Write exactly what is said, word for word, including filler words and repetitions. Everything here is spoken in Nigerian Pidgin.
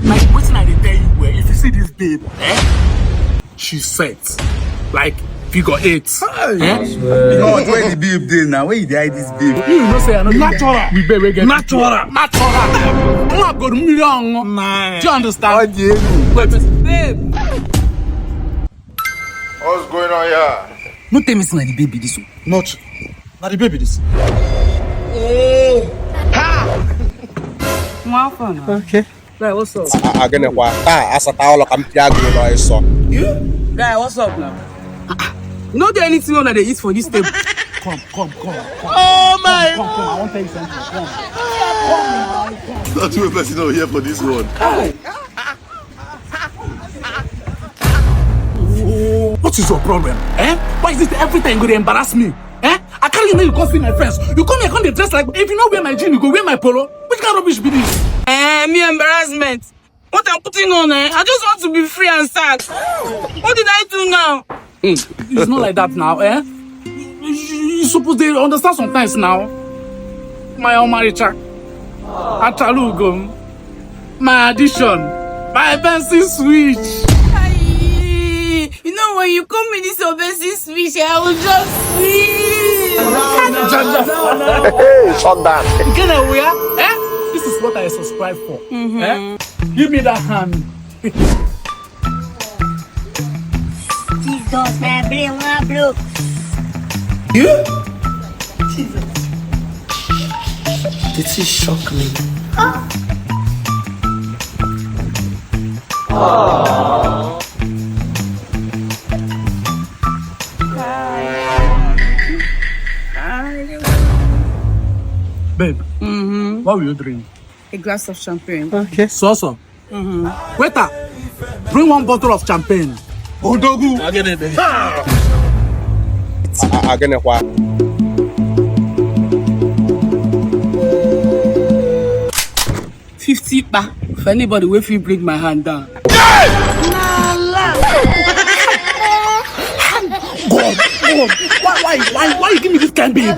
Like wetin I dey tell you, well, if you see this babe, eh? She set like figure eight. Eh? God, where the babe dey now? Where you dey hide this babe? You know say I no natural. We babe wey get natural. Natural. Nwa go million. Do you understand? What the hell? Wait. Babe. What's going on here? No tell me say na the baby this one. Not. Na the baby this. Nwa afọ na. Okay. Guy, what's up? A- a- gịnịkwa taa asata ụlọ ka m pịa gị ụlọ ịsọ. Guy, what's up now? You know there anything una dey eat for this table? Come, come, come, come. Oh my. Come, come, come. I wan tell you something. Come. Not too person over here for this one. What is your problem? Eh? Why is it every time you go dey embarrass me? Eh? I carry you, make you come see my friends. You come here, come dey dress like, if you no wear my jean, you go wear my polo. Which kind of rubbish be this? Eh, me embarrassment. What I'm putting on, eh? I just want to be free and sad. What did I do now? It's not like that now, eh? You, you suppose dey understand sometimes now. My Omaricha, Achalugo, my addition, my Benson switch. Aye. You know, when you come with this your Benson switch, I will just sleep. Hey, shut down. Again, eh? This is what I subscribe for. Eh? Give me that hand. Jesus, man, blue, one blue. You? Jesus. Did he shock me? Babe, what will you drink? A glass of champagne. Okay. So, so. Waiter, bring one bottle of champagne. Odogu. Again, again. Again, what? Fifty kpa for anybody wey fit bring my hand down. God, God, why, why, why, why you give me this kind babe?